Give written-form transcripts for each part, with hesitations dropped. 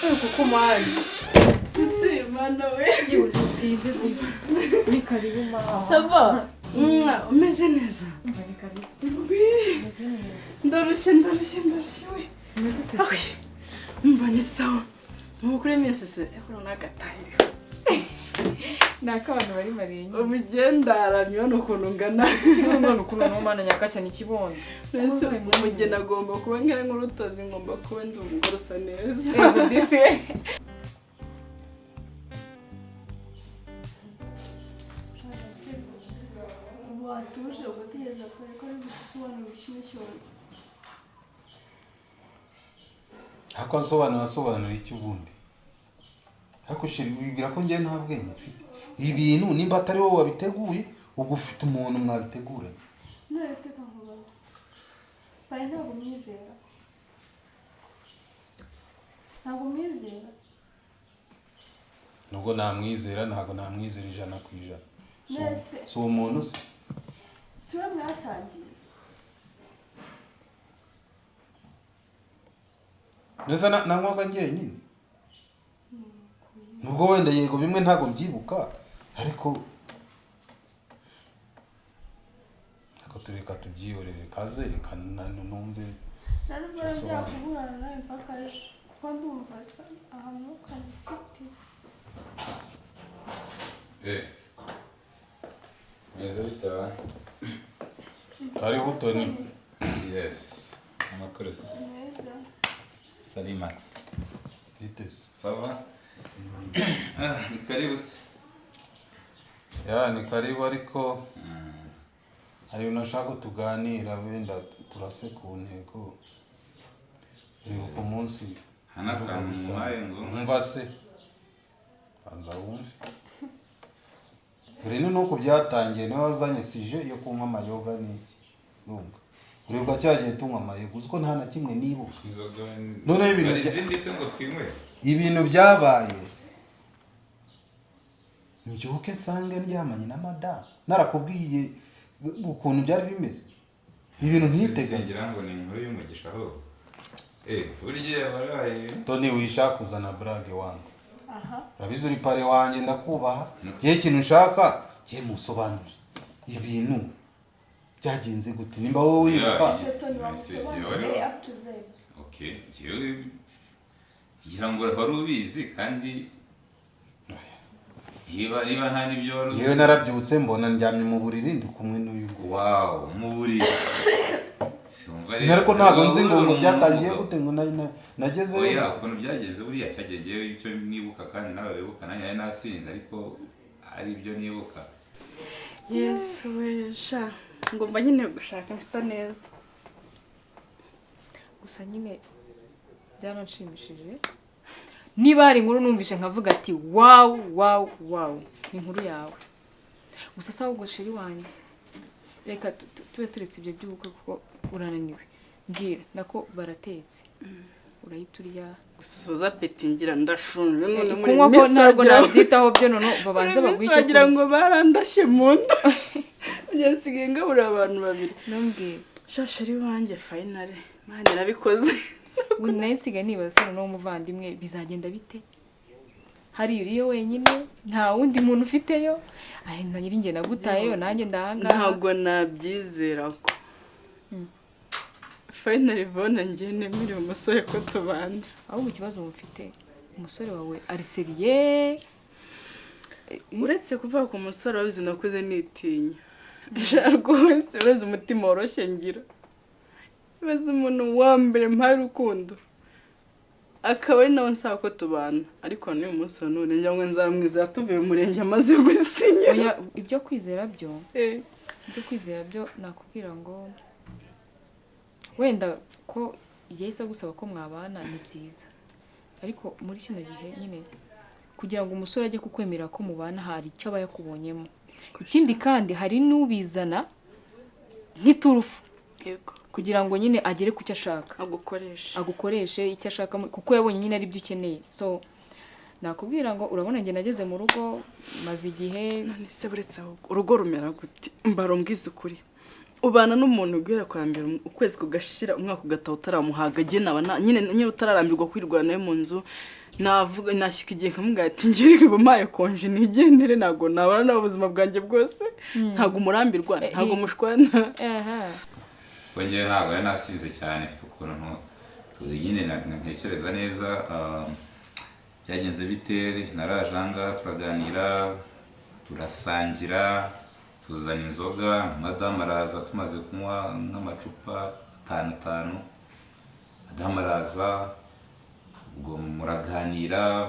Kuko mani Sisi mana we. Yewe, ntutinze disi, ni karibu mama. Ça va? Umeze neza? Umva, ni karibu. Oui. Umeze neza? Ndarushye, ndarushye, ndarushye we. Umeze ute se? Umva, ni sawa. Amakuru y'iminsi se? Ariko noneho agatahira. Ni ak'abantu bari mariye nyine. Ubugendaramye hano ukuntu ngana. Si none ukuntu n'umwana nyakacya ni kibondo. Mbese umugeni agomba kuba nkera nk'urutozi, ngomba kuba ndi umugore usa neza. Yego disi we. Watuje ugategereza kure ko ari bugusobanurira kimwe cyose. Ariko asobanura, asobanura iki ubundi? Ariko chéri, wibwira ko njye nta bwenge mfite? Ibi bintu nimba atari wowe wabiteguye, ubwo ufite umuntu mwabiteguranye. None se nkubaza, bari ntabwo umwizera? Ntabwo umwizera? Nubwo namwizera, ntabwo namwizera 100%. None se Si uwo muntu se? Si we mwasangiye? Mbese nanywaga njyenyine? Nubwo wenda yego bimwe ntabwo mbyibuka, ariko tureka tubyihorere, kaze reka numve. Nta nubwo Bisobanura. byakugurana nawe mpaka ejo, kuko ndumva ahantu mfite. Eh. Meze bite ba? Karibu Tony. Yes. Amakuru se? Meza. Salut Max. Biteze. Ça va? Ah, ni karibu se. Ya, ni karibu, ariko hari ibintu nashaka ko tuganira, wenda turase ku ntego. Uribuka umunsi Hana akantu muhaye ngo Umva se, banza wumve. Dore ni nuko byatangiye, niwe wazanye sujet yo kunywa amayoga n'iki. Urumva, uribuka cya gihe tunywa amayoga, uzi ko nta na kimwe nibuka? Inzoga. Noneho ibintu Hari izindi se ngo twinywere? Ibintu byabaye, mbyuke nsange ndyamanye na madamu, narakubwiye ukuntu byari bimeze, ibintu ntiteganye. Singira ngo ni inkuru y'umugisha ahubwo. Eh, burya waraye. Tony, wishaka kuzana blague wangu. Aha. Urabizi uri pare wanjye, ndakubaha. Ngiye ikintu nshaka ngiye musobanurire ibintu byagenze gute, nimba wowe wibuka. Yeah. Se Tony, wamusobanuriye Yeah. up to Z? Okay, njyewe ngira ngo wari ubizi, kandi niba nta n'ibyo wari uzi. Yewe, narabyutse mbona ndyamye mu buriri, ndi kumwe n'uyu nguyu. Wow, mu buriri. Siumva rero. Ariko ntabwo nzi ngo Uri umuntu byatangiye w'umugabo. gute, ngo nagezeyo. Oya, ukuntu byagenze buriya cyagiye, njyewe icyo nibuka kandi nawe wibuka, nanjye nari nasinze, ariko ari ibyo nibuka. Yesu we, sha, ngomba nyine gushaka nsa neza. Gusa nyine byaranshimishije. Niba hari inkuru numvise nkavuga ati "Wow, wow, wow", ni inkuru yawe. Gusa se ahubwo chéri wanjye, reka tube turetse ibyo by'ubukwe kuko urananiwe. Mbwira, nako baratetse, urahita urya. Gusa soza peti ngira, ndashonje none muri Kunywa ko minsi ntabwo wagira nabyitaho byo, none babanza muri baguhe minsi icyo wagira kurya. ngo barandashye mu nda. Njye nsigaye ngaburira abantu babiri. Ntumbwire. Sha chéri wanjye, finally mani nabikoze. Ubu nayo nsigaye nibaza se noneho umuvandimwe bizagenda bite? Hariya uriyo wenyine, nta wundi muntu ufiteyo, ari na nyiri nagutayeyo, nanjye ndahangaha. Ntabwo nabyizera ko finally Vona njye nemerewe umusore ko tubana. Ahubwo ikibazo mufite, umusore wawe ari sérieux? Uretse kuvuga ku musore, wabizi nakuze nitinya. Sha rwose, uretse umutima woroshye ngira, ibaze umuntu wa mbere mpaye urukundo akaba ari nawe nsaba ko tubana, ariko n'uyu munsi wa none ngira ngo nzamwizera tuvuye mu murenge amaze gusinya. Oya, ibyo kwizera byo ibyo kwizera byo nakubwira ngo wenda ko yahise agusaba ko mwabana ni byiza, ariko muri kino gihe nyine kugira ngo umusore ajye kukwemera ko mubana, hari icyo aba yakubonyemo. Ikindi kandi hari n'ubizana nk'iturufu kugira ngo nyine agere ku cyo ashaka. Agukoresha. Agukoreshe icyo ashaka kuko yabonye nyine ari byo ukeneye. So nakubwira ngo urabona njye nageze mu rugo maze igihe. None se buretse, ahubwo urugo rumera gute? Mbara umbwize ukuri. Ubana n'umuntu guhera kwa mbere, ukwezi kugashira, umwaka ugataha utaramuhaga. Jye naba nyine nyine utararambirwa kwirwana nawe mu nzu. Navuga nashyika igihe nkamubwira ati: "Ngere bampaye konje nigendere, ntabwo nabana nawe ubuzima bwanjye bwose." Ntabwo umurambirwa, ntabwo mushwana. Kuko njyewe ntabwo nari nasinze cyane, mfite ukuntu nyine ntekereza neza. Byagenze bite? Naraje ahangaha, turaganira, turasangira, tuzana inzoga, madamu araza. Tumaze kunywa nk'amacupa atanu atanu, madamu araza, ubwo muraganira,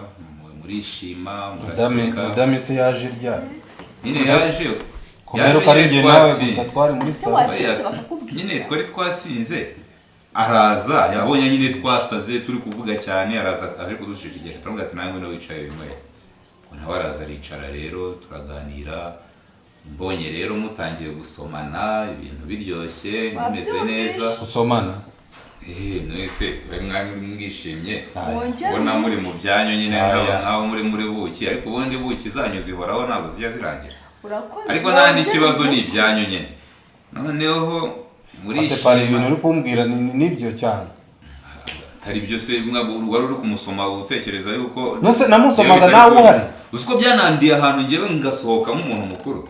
murishima, Madame, muraseka. Madame se yaje ryari? Nyine yaje Komera yaje ko ari nyine njye nawe twasinze. gusa twari muri Ese salo. wacitse bakakubwira? Nyine twari twasinze, araza, yabonye nyine twasaze, turi kuvuga cyane, araza aje kudushishikira. Turavuga ati: "Nawe ngwino wicaye winywere." Ubwo nawe araza aricara, rero turaganira. Mbonye rero mutangiye gusomana, ibintu biryoshye, bimeze neza. Gusomana? Nese mwari mwishimye, Wongere. ubona muri mu byanyu nyine, Aya. nkaho muri buki, ariko ubundi buki zanyu zihoraho, ntabwo zijya zirangira. Urakoze. Ariko nta Wongere. n'ikibazo, ni ibyanyu nyine. Noneho Ase pari, ibintu murishima. uri kumbwira nibyo cyane? Atari byo se, wari uri kumusoma utekereza yuko Nose namusomaga Yewe bitari nawe uhari? Uzi ko byanandiye ahantu ngewe ngasohoka nk'umuntu mukuru?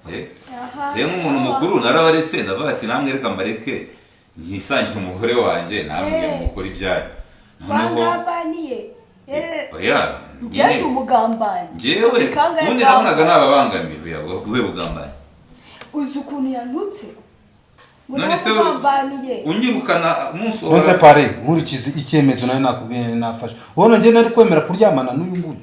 Aha, Njyewe nk'umuntu sawa. mukuru narabaretse, ndavuga ati: "Namwe reka mbareke ntisangire umugore wanjye, namwe mukora ibyanyu." Noneho Bangambaniye. Oya. Njye Nyine ndi umugambanyi. njyewe Kangahe ubundi bwawe? nabonaga nababangamiye. Oya, we bugambanyi? Uzi ukuntu yantutse ngo? None se Nakugambaniye. unyirukana umunsi Nose pare, nkurikiza icyemezo nawe nakubwiye nafashe, ubona njye nari kwemera kuryamana n'uyu nguyu?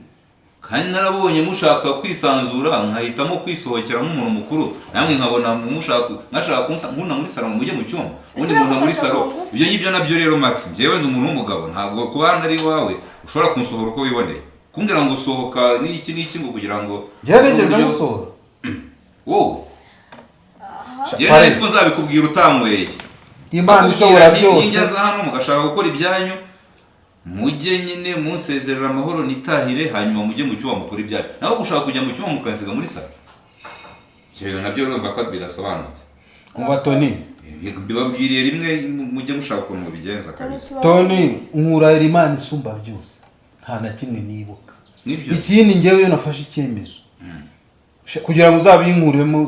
Kandi narabonye mushaka kwisanzura, nkahitamo kwisohokera nk'umuntu mukuru, namwe nkabona mushaka mwashaka nkuna muri salo ngo mujye mu cyumba, ubundi Ese nkuna muri bagufasha salo. ku ngufu? Ibyo ngibyo nabyo rero, Max, njyewe ndi umuntu w'umugabo, ntabwo kuba hano ari iwawe ushobora kunsohora uko wiboneye, kumbwira ngo usohoka n'iki n'iki, ngo kugira ngo Njyewe nigeze ngusohora? Wowe njyewe Pare, nari ko nzabikubwira utanyweye. Imana Nakubwira ishobora byose. Nijyaza hano mugashaka gukora ibyanyu, mujye nyine munsezerera amahoro nitahire, hanyuma mujye mu cyumba mukora ibyanyu. Naho gushaka kujya mu cyumba mukansiga muri salo, ibyo bintu nabyo urumva ko bidasobanutse. Umva Tony. Mbibabwiriye rimwe, mujye mushaka ukuntu mubigenza kabisa. Tony, nkurahira Imana isumba byose, nta na kimwe nibuka. Nibyo. Ikindi, ngewe iyo nafashe icyemezo kugira ngo uzabinkuremo,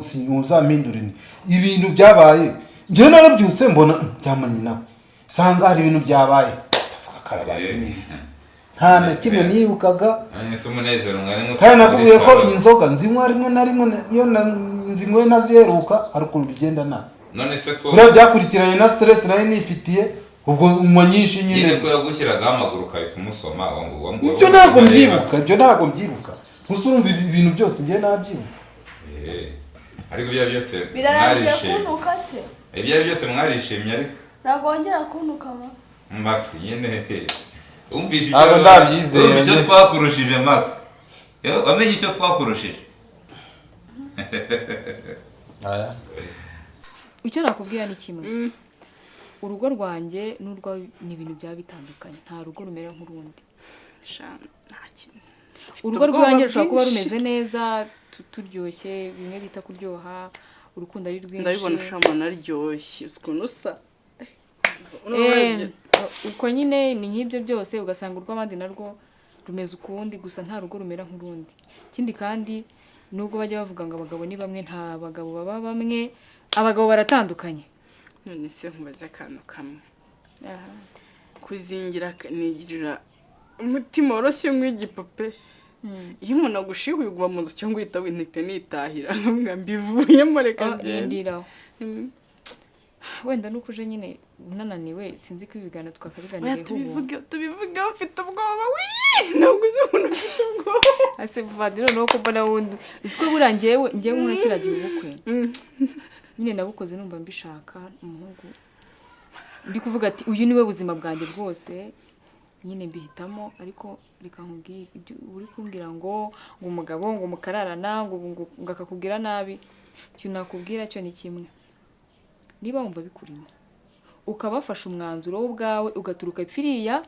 uzampindure, ni ibintu byabaye. Ngewe narabyutse mbona byamanye nawe, nsanga hari ibintu byabaye, ndavuga karabaye ni ibiki? Nta na kimwe nibukaga. Ese umunezero mwari mufite Kandi muri nakubwiye ko salo? inzoga nzinywa rimwe na rimwe, iyo nzinyweye ntaziheruka, hari ukuntu bigenda nabi. None se ko Buriya byakurikiranye na stress nari nifitiye, ubwo unywa nyinshi nyine nyine. ko yagushyiragaho amaguru ukahita umusoma, Ibyo ntabwo mbyibuka, ibyo ntabwo mbyibuka. Gusa urumva ibi bintu byose ngiye nabyibuka. Ariko ibyo byose Birarangiye. mwarishimye. Kuntuka se? Ibyo ari byose mwarishimye, ariko Ntabwo wongera kuntuka ma. Max nyine wumvise Ntabwo ndabyizera, wumva icyo njye. twakurushije, Max. Yewe, wamenye icyo twakurushije? Aya. Icyo nakubwira ni kimwe: urugo rwanjye n'urwawe ni ibintu byaba bitandukanye, nta rugo rumera nk'urundi. Sha, nta kintu. Urugo Ubwoba rwanjye rushobora kuba bwinshi. rumeze neza, turyoshye, bimwe bita kuryoha, urukundo ari rwinshi. Ndabibona shamana aryoshye, uzi ukuntu usa. Eh, uko nyine ni nk'ibyo byose, ugasanga urw'abandi narwo rumeze ukundi, gusa nta rugo rumera nk'urundi. Ikindi kandi, nubwo bajya bavuga ngo abagabo ni bamwe, nta bagabo baba bamwe, abagabo baratandukanye. None se nkubaze akantu kamwe. Aha. Kuzingira nigirira umutima woroshye nkw'igipupe. Iyo umuntu agushihuye, uguma mu nzu cyangwa uhita wintite nitahira, nkamwe mbivuyemo, reka Ah, ngende? Rindiraho. Wenda nuko uje nyine unananiwe, sinzi ko ibiganiro Oya. twakabiganiriyeho ubu. Tubivuge, tubivuge, mfite ubwoba. Wii, ntabwo uzi umuntu ufite ubwoba. Ase muvandimwe, noneho ko mbona wundi, uzi ko buriya ngewe nkura kiragiye ubukwe, nyine nabukoze numva mbishaka, umuhungu ndi kuvuga ati: "Uyu niwe buzima bwanjye bwose." Nyine mbihitamo. Ariko reka nkubwire, ibyo uri kumbwira ngo umugabo ngo mukararana, ngo akakubwira nabi, ikintu nakubwira cyo ni kimwe: niba wumva bikurimo, ukabafasha umwanzuro wowe ubwawe, ugaturuka pfiriya,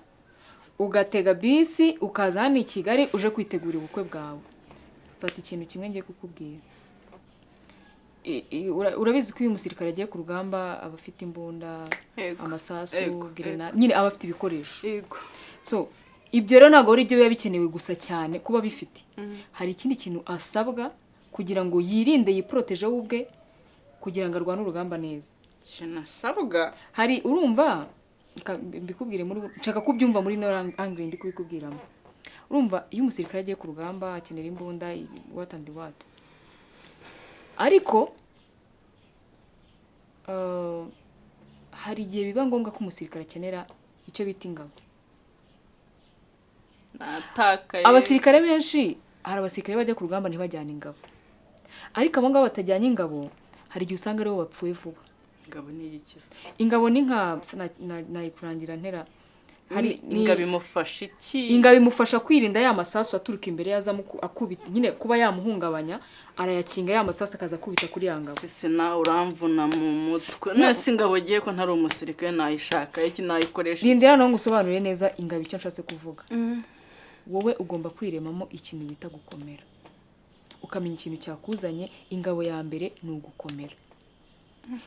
ugatega bisi, ukaza hano i Kigali uje kwitegura ubukwe bwawe, fata ikintu kimwe ngiye kukubwira. Urabizi ko iyo umusirikare agiye ku rugamba aba afite imbunda, Yego. amasasu, Yego, grenade, nyine aba afite ibikoresho. Yego. So ibyo rero ntabwo ari byo biba bikenewe gusa cyane kuba bifite. Hari ikindi kintu asabwa kugira ngo yirinde, yiporoteje we ubwe, kugira ngo arwane urugamba neza. Kinasabwa? Hari, urumva, reka mbikubwire muri, nshaka kubyumva muri no angle ndi kubikubwiramo. Urumva, iyo umusirikare agiye ku rugamba akenera imbunda, what and what, ariko hari igihe biba ngombwa ko umusirikare akenera icyo bita ingabo. Natakaye. Abasirikare benshi, hari abasirikare bajya ku rugamba ntibajyane ingabo, ariko abo ngabo batajyanye ingabo hari igihe usanga aribo bapfuye vuba. Ingabo ni igikiza? Ingabo ni nka nayikurangira ntera hari Ingabo imufasha iki? Ingabo imufasha kwirinda ya masasu aturuka imbere yaza akubita, nyine kuba yamuhungabanya, arayakinga ya masasu akaza akubita kuri ya ngabo. Sisi, nawe uramvuna mu mutwe. Nese ingabo ugiye ko ntari umusirikare, nayishaka iki? Nayikoresha iki? Rindira noneho ngusobanurire neza ingabo icyo nshatse kuvuga. Wowe ugomba kwiremamo ikintu bita gukomera, ukamenya ikintu cyakuzanye. Ingabo ya mbere ni ugukomera,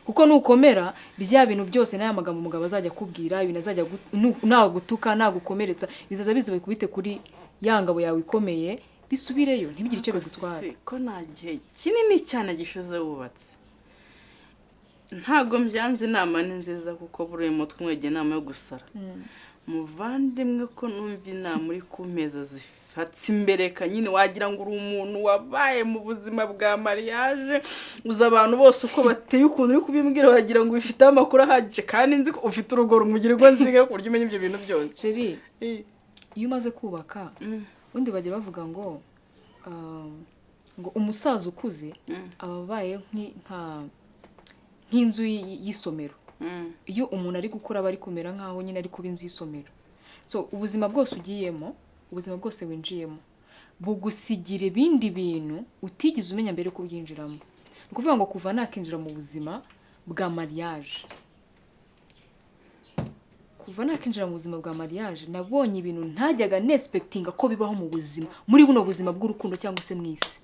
kuko nukomera bya bintu byose n'aya magambo umugabo azajya akubwira, ibintu azajya nagutuka, nagukomeretsa, bizaza biza bikubite kuri ya ngabo yawe ikomeye, bisubireyo, ntibigire icyo bigutwara. Sisi, ko nta gihe kinini cyane gishize wubatse, ntabwo mbyanze. Inama ni nziza, kuko buriya umutwe umwegeye inama yo gusara. Muvandimwe, ko numva inama uri ku meza zifatse imbereka nyine, wagira ngo uri umuntu wabaye mu buzima bwa mariage, uzi abantu bose uko bateye. Ukuntu uri kubimbwira wagira ngo ubifiteho amakuru ahagije, kandi nzi ko ufite urugo rumugirwa nziga ku buryo umenya ibyo bintu byose. Chérie, iyo umaze kubaka, ubundi bajya bavuga ngo ngo umusaza ukuze aba abaye nk'inzu y'isomero. Iyo umuntu ari gukura aba ari kumera nk'aho nyine ari kuba inzu y'isomero. So ubuzima bwose ugiyemo, ubuzima bwose winjiyemo, bugusigira ibindi bintu utigeze umenya mbere yo kubyinjiramo. Ni ukuvuga ngo kuva nakinjira mu buzima bwa mariage, kuva nakinjira mu buzima bwa mariage, nabonye ibintu ntajyaga nexpectinga ko bibaho mu buzima, muri buno buzima bw'urukundo cyangwa se mu isi.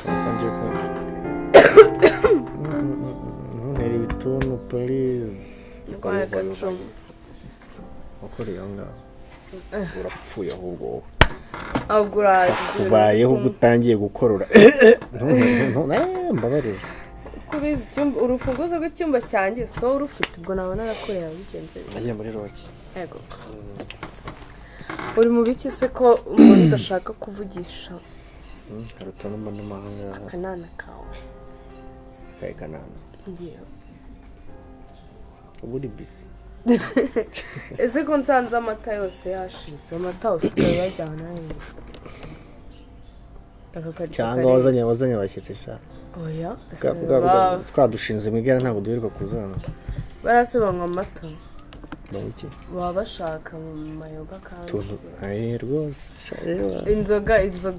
Watangiye kumva. Ntuntere ibituntu, please. Ndwaye agacumu. Wakoreye aho ngaho urapfuye ahubwo wowe. Ahubwo uraje. Ubayeho ubwo utangiye gukorora. Mbabarira. Kubizi icyumba, urufunguzo rw'icyumba cyanjye so urufite, ubwo naba narakoreye ababigenze bite? Nagiye muri roki. Yego, uri mu biki se ko umuntu udashaka kuvugisha? Hari utuntu mbonamo aha ngaha. Akanana kawe. Kahe kanana? Ngewe. Uba uri busy. Ese ko nsanze amata yose yashize? Amata usigaye uyajyana he? Aka karito Cyangwa kari- wazanye abashyitsi sha? Oya. Twadushinze mu igare, ntabwo duheruka kuzana. Barase banywa amata? Banywa iki? Baba bashaka mu mayoga kandi. Utuntu aye rwose sha, ewa. Inzoga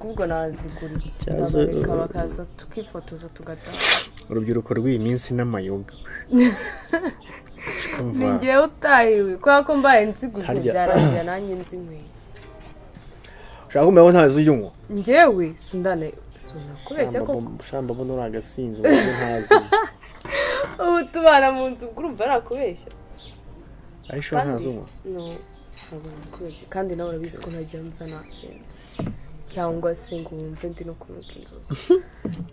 ubwo nazigura iki? Cyazo- Ndabareka bakaza tukifotoza tugataha. Urubyiruko rw'iyi minsi n'amayoga. Ni Umva, ngewe utahiwe kubera ko mbaye nziguze Harya- byarangira nanjye nzinyweye. Ushaka kumenya ko ntazi uyinywa? Ngewe sindane, sinakubeshya koko. Shamba, mbona uri agasinzi uburyo ntazi. Ubu tubana mu nzu, ubwo urumva nakubeshya? Ariko ntazi unywa. No, ntabwo nakubeshya, kandi nawe urabizi ko ntajya nza nasinze cyangwa se ngo wumve ndi no kunuka inzoga.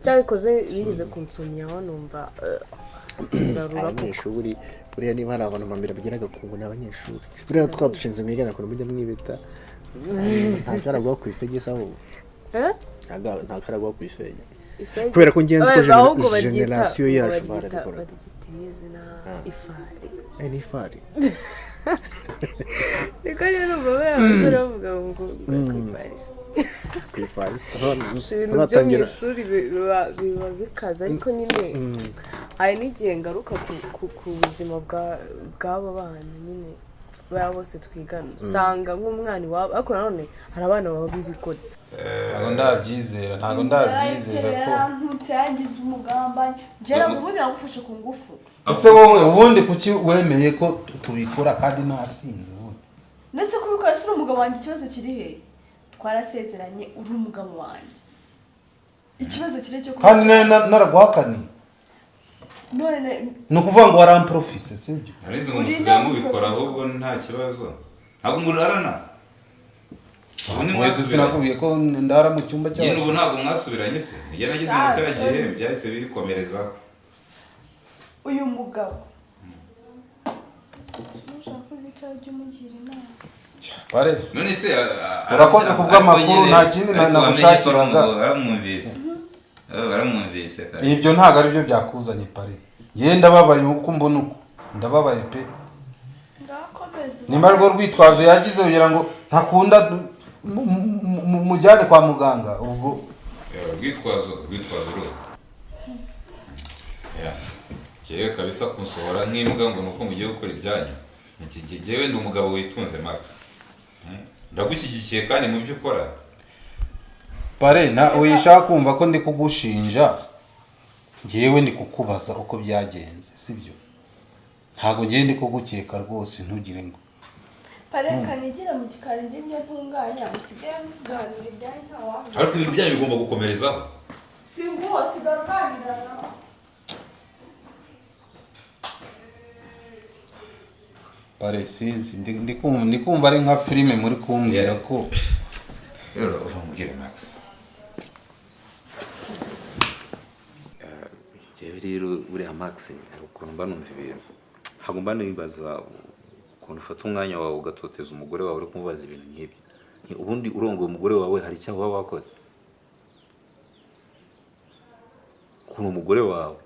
Cyabikoze bigeze kunsumyaho, numva birarura koko. Abanyeshuri buriya, niba hari abantu bambere bagira agakungu ni abanyeshuri. Buriya twadushinze mu igana, ukuntu mujya mwibeta, nta karagwa ku ifege se ahubwo? Eh? Nta karagwa ku ifege. Ifege? Kubera ko ngenzi ko Oya, ahubwo baryita- generasiyo yacu ngo baryita- barabikoraga. Baryita irihe zina? Ifari. Eh, ni ifari. Niko rero numva bariya basore bavuga ngo ku ifari se. Ku ifari. Ibintu byo mu ishuri biba bikaze, ariko nyine hari n'igihe ngaruka ku buzima bw'aba bana nyine. Baya bose twigana, usanga nk'umwana iwabo, ariko nanone hari abana baba b'ibigoryi. Ntabwo ndabyizera, ntabwo ndabyizera ko Yarantutse, yangize umugambanyi. Njye ubundi nagufashe ku ngufu. Ese wowe ubundi kuki wemeye ko tubikora kandi nasinze ubundi? Ndetse kubikora si uri umugabo wanjye, ikibazo kiri he? Twarasezeranye, uri umugabo wanjye, ikibazo kiri cyo Kandi naraguhakaniye. None Ni ukuvuga ngo waramprofise, sibyo? Narizi ngo musigaye mubikora, ahubwo nta kibazo, ntabwo murarana ubu ni Wese mwasubiranye. Sinakubwiye ko ndara mu cyumba Nyine ubu cy'abashyitsi. Ntabwo mwasubiranye se? Njye nagize mu cya gihe byahise bikomerezaho. Uyu mugabo ushaka kuzicara, ujye umugira inama. Pare. None se Urakoze ariko kubw'amakuru, nyine- nta kindi ariko wamenye ko ari nagushakiraga. umugabo, baramwumvise. Baramwumvise kare. Ibyo ntabwo ari byo byakuzanye, pare. Ye, ndababaye uko mbona uko, ndababaye pe. Ngakomeza. Nimba arirwo rwitwazo yagize kugira ngo ntakunda mujyane kwa muganga ubwo. Urwitwazo uru. Yeah. Njyewe kabisa kunsohora nk'imbwa ngo nuko mugiye gukora ibyanyu. Njyewe ndi umugabo witunze, Max. Ndagushyigikiye kandi mu byo ukora. Pare, na wishaka kumva ko ndi kugushinja, ngewe ndi kukubaza uko byagenze, sibyo? Ntabwo ngewe ndi kugukeka rwose, ntugire ngo Pareka nigira mu gikari, njye ibyo ntunganya, musigaye muganira ibyanyu, ntawamenya. Ariko ibintu byanyu bigomba gukomerezaho. Si nguwo, sigara uganira nawe. Pare, sinzi, ndi kumva ari nka filime muri kumbwira ko Rero uva mubwire, Max. Njyewe rero buriya, Max, hari ukuntu mba numva ibintu, ntabwo mba nibaza ukuntu ufata umwanya wawe ugatoteza umugore wawe uri kumubaza ibintu nk'ibyo. Ubundi urongoye umugore wawe, hari icyaha uba wakoze? Ukuntu umugore wawe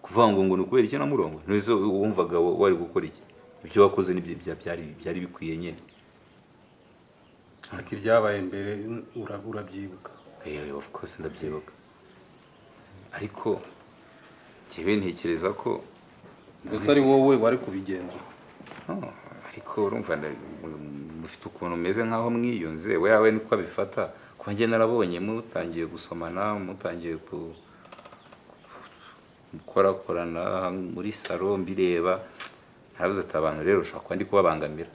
kuvuga ngo ni ukubera icyo namurongo, ntuzi wumvaga wari gukora iki? Ibyo wakoze nibyo byari bikwiye nyine. Ariko ibyabaye mbere urabyibuka? Of course ndabyibuka, ariko njyewe ntekereza ko Gusa ari wowe wari kubigenzura. No, ariko urumva mufite ukuntu mumeze nk'aho mwiyunze, we yawe niko abifata. Kuba njye narabonye mutangiye gusomana, mutangiye gukorakorana muri salo, mbireba, narabuze ati abantu rero ushobora kuba ndi kubabangamira.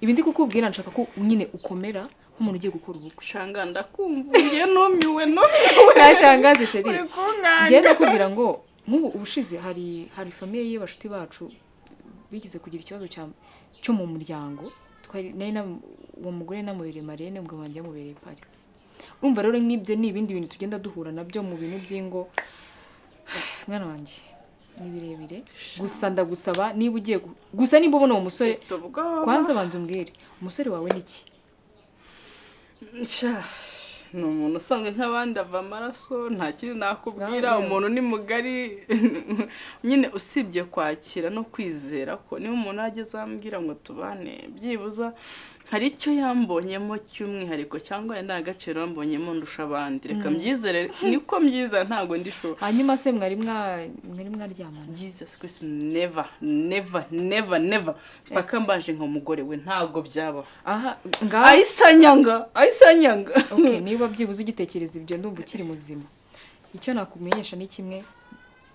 Ibi ndi kukubwira, nshaka ko nyine ukomera nk'umuntu ugiye gukora ubukwe. Shanga, ndakumva, ngiye numiwe, numiwe. Ntashangaze, chérie. Uri kunkanga. Ngiye ndakubwira ngo nk'ubu ubushize hari famille y'abashuti bacu bigeze kugira ikibazo cyo mu muryango. Twari nari uwo mugore namubereye marraine, umugabo wanjye yamubereye parrain. Urumva rero n'ibyo ni ibindi bintu tugenda duhura nabyo mu bintu by'ingo. Mwana wanjye, ni birebire. Gusa ndagusaba, niba ugiye gusa niba ubona uwo musore Mfite ubwoba. Kwanza banza umbwire, umusore wawe ni iki? Sha, ni umuntu usanzwe nk'abandi, ava amaraso, nta kindi nakubwira. Ngaho. Umuntu ni mugari nyine, usibye kwakira no kwizera ko niba umuntu ageze ambwira ngo tubane, byibuza hari icyo yambonyemo cy'umwihariko cyangwa indangagaciro yambonyemo ndusha abandi. Reka mbyizere, niko mbyizera, ntabwo ndishobora. Hanyuma se mwari mwaryamana? Jesus Christ, never, never, never, never! Paka mbaje nka umugore we, ntabwo byabaho. Aha ngaho. Ahise anyanga, ahise anyanga. Okay, niba byibuze ugitekereza ibyo, ndumva ukiri muzima. Icyo nakumenyesha ni kimwe: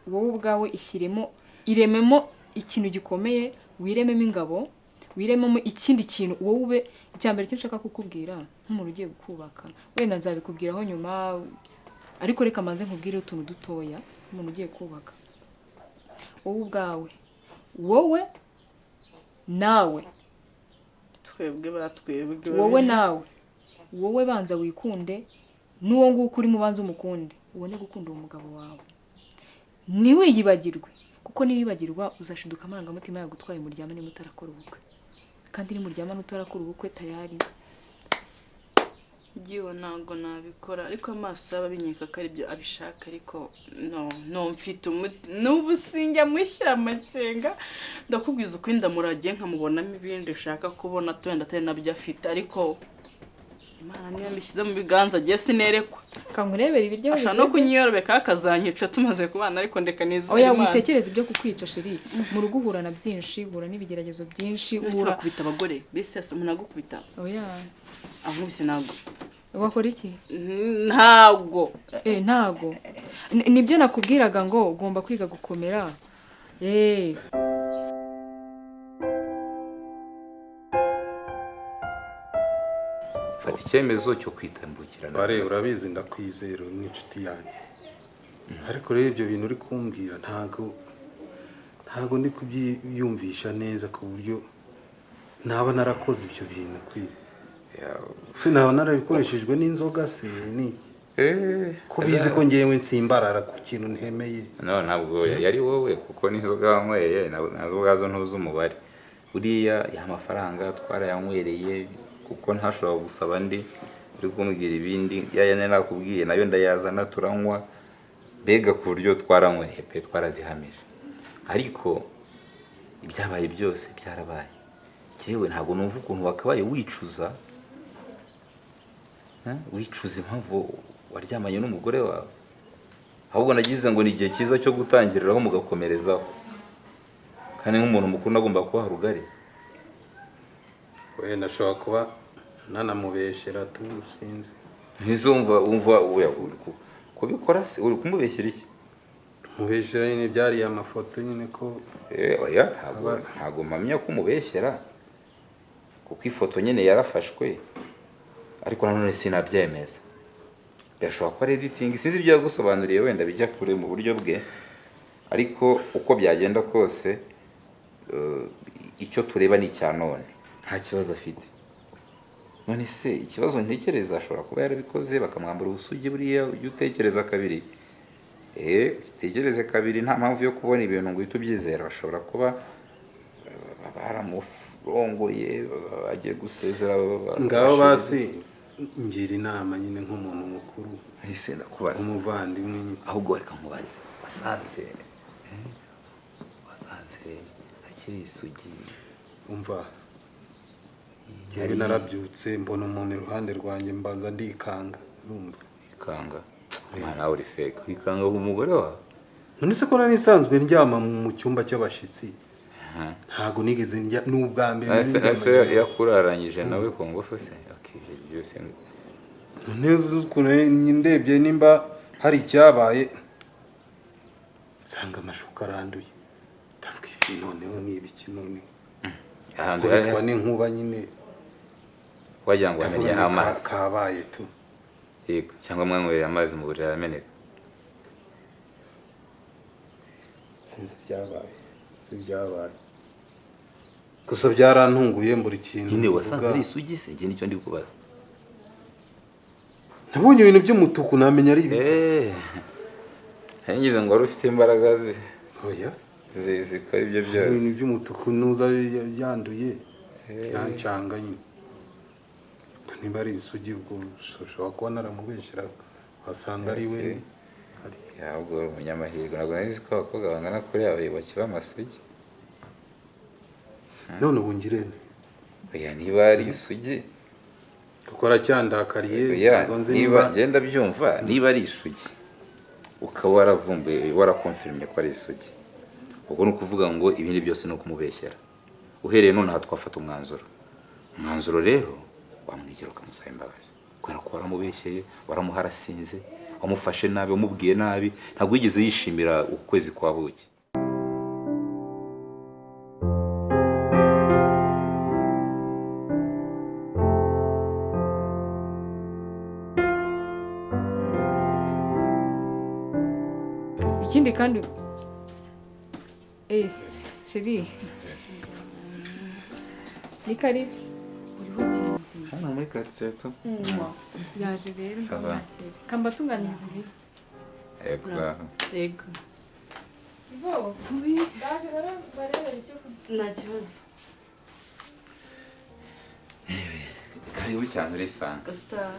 wowe ubwawe ishyiremo, irememo ikintu gikomeye, wirememo ingabo, wirememo ikindi kintu, wowe ube icya mbere. Icyo nshaka kukubwira nk'umuntu ugiye kubaka, wenda nzabikubwiraho nyuma, ariko reka manze nkubwire utuntu dutoya nk'umuntu ugiye kubaka. Wowe ubwawe, wowe nawe, Twebwe batwebwe. Wowe nawe, wowe banza wikunde, n'uwo nguwo urimo ubanza umukunde, ubone gukunda uwo mugabo wawe. Ntiwiyibagirwe, kuko niwibagirwa uzashiduka amarangamutima yagutwaye, muryamane mutarakora ubukwe. Kandi nimuryamane utarakora ubukwe, tayari. Ngiwe ntabwo nabikora, ariko amaso yaba abinyeka ko aribyo abishaka, ariko no, no, mfite umuti n'ubu sinjya mushyira amakenga. Ndakubwiza ukuri, ndamuragiye nkamubonamo ibindi ushaka kubona, wenda atari nabyo afite, ariko Imana niyo mbishyize mu biganza giye sinerekwa. Kankurebera ibiryo Ashobora no kunyiyorobeka akazanyica tumaze kubana, ariko ndeka nizere Oya, Imana. witekereza ibyo kukwica sheri. Mu rugo uhura na byinshi, uhura n'ibigeragezo byinshi, Ese uhura bakubita abagore bese umuntu agukubita? Oya. Ankubise ntabwo. Wakora iki? Ntabwo. Ntago. Nibyo nakubwiraga ngo ugomba kwiga gukomera. Fata icyemezo cyo kwitambukirana. Bare urabizi ndakwizera ni inshuti yanjye. Ariko rero ibyo bintu uri kumbwira ntago ndi kubyiyumvisha neza ku buryo naba narakoze ibyo bintu kwiri. Se naba narabikoreshejwe n'inzoga se ni ko bizi ko ngewe nsimbarara ku kintu ntemeye. No, ntabwo yari wowe kuko n'inzoga wanyweye nazo ubwazo ntuzi umubare. Buriya ya mafaranga twarayanywereye kuko ntashobora gusaba ndi uri kumbwira ibindi yaya nakubwiye nayo ndayazana turanywa, mbega ku buryo twaranyweye pe, twarazihamije. Ariko ibyabaye byose byarabaye. Yewe ntabwo numva ukuntu wakabaye wicuza, wicuza impamvu waryamanye n'umugore wawe. Ahubwo nagize ngo ni igihe cyiza cyo gutangiriraho mugakomerezaho, kandi nk'umuntu mukuru nagomba kubaha rugari. Wenda nashobora kuba nanamubeshyera tusinze. Ntizumva umva kubikora se uri kumubeshyera iki? Mubeshyera nyine byari amafoto nyine ko oya ntabwo mpamya ko umubeshyera kuko ifoto nyine yarafashwe, ariko nanone sinabyemeza. Birashobora kuba ari editing, sinzi ibyo yagusobanuriye wenda bijya kure mu buryo bwe, ariko uko byagenda kose icyo tureba ni icya none, nta kibazo afite. None se ikibazo ntekereza ashobora kuba yarabikoze bakamwambura ubusugi, buriya ujye utekereza kabiri. Utekereze kabiri, nta mpamvu yo kubona ibintu ngo uhite ubyizera. Bashobora kuba baramurongoye agiye gusezera. Ngaho basi ngira inama nyine nk'umuntu mukuru. Ese ndakubaza umuvandimwe nyine. Ahubwo reka nkubaze, wasanze akiri isugi? Umva njyewe narabyutse mbona umuntu iruhande rwanjye mbanza ndikanga. Urumva ikanga mwana uri fake, wikanga umugore wawe? None se ko nari nsanzwe ndyama mu cyumba cy'abashitsi, ntago nigeze njya n'ubwa mbere. Ese yakuraranyije nawe ku ngufu se? Okay, byose neza ukuntu ndebye nimba hari icyabaye nsanga amashuka aranduye, ndavuga ibi noneho ni ibiki noneho? Kubitwa n'inkuba nyine wagira ngo wamenye amazi kabaye tu. Yego, cyangwa mwanyweye amazi mu buriri arameneka. Sinzi ibyabaye, gusa byarantunguye mbura ikintu. Nyine wasanze ari isugi se? Njye nicyo ndi kubaza. Nabonye ibintu by'umutuku namenya ari ibiki. Ngize ngo wari ufite imbaraga oya zikora ibyo byose. Ibintu by'umutuku nuza yanduye byancanga nyine. Niba ari isugi ubwo ushobora kuba naramubeshyera wasanga ari we. Ahubwo uri umunyamahirwe, ntabwo nari nzi ko abakobwa bangana kuriya bakiba amasugi. None ubu ngirente. Oya niba ari isugi kuko aracyandakariye, niba ngenda byumva niba ari isugi ukaba waravumbuye warakonfirmye ko ari isugi, ubwo ni ukuvuga ngo ibindi byose ni ukumubeshyera. Uhereye none aha twafata umwanzuro. Umwanzuro rero wamwegera ukamusaba imbabazi kubera ko waramubeshyeye, waramuharasinze, wamufashe nabi, wamubwiye nabi, ntabwo yigeze yishimira ukwezi kwa buki. Ikindi kandi sheri ni karibu. Hano muri quartier tu. Yaje rero ndakira. Kamba tunganiriza ibi. Yego. Yego. Ibo, ndaje rero barebera icyo kurya. Nta kibazo. Karibu cyane urisanga. Star.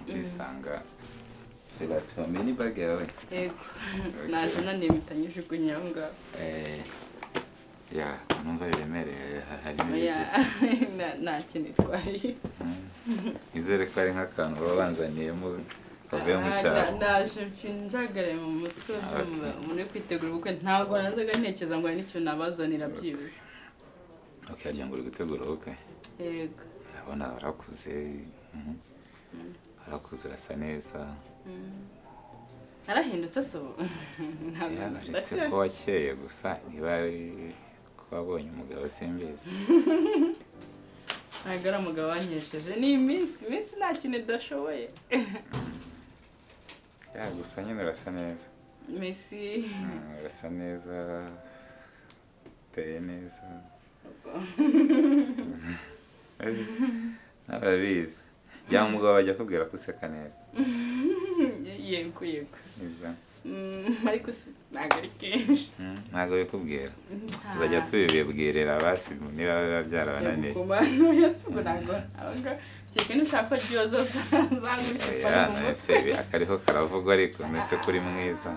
Urisanga. Fela mini bag yawe. Yego. Naje nanimitanyije ngaho. Ya, numva biremereye harimo ibyiza. Nta kintu itwaye. Nizere ko ari nk'akantu baba banzaniyemo kavuye mu cyaro. Ndaje njagaraye mu mutwe, Okay. umuntu uri kwitegura ubukwe ntabwo nazaga ntekereza ngo hari n'ikintu nabazanira byibuze. Okay, harya ngo uri gutegura ubukwe? Yego. Ndabona warakuze. Warakuze, urasa neza. Narahindutse se ubu? Ntabwo. Ya, uretse ko wakeye gusa, niba ari ko wabonye umugabo simbizi. Ntabwo ari umugabo wankesheje, ni iminsi. Iminsi nta kintu idashoboye. Ya, gusa nyine urasa neza. Merci. Urasa neza, uteye neza. Nawe urabizi ya mugabo bajya akubwira ko useka neza. Yego yego. Nibyo. Ariko ntabwo ari kenshi. Ntabwo bikubwira, tuzajya tubibibwirira basi niba biba byarabananiye. Kumano yasubu ntabwo abanga kereka nushaka ko ryoza zangura Oya, none se ibi akariho karavugwa, ariko mbese kuri mwiza.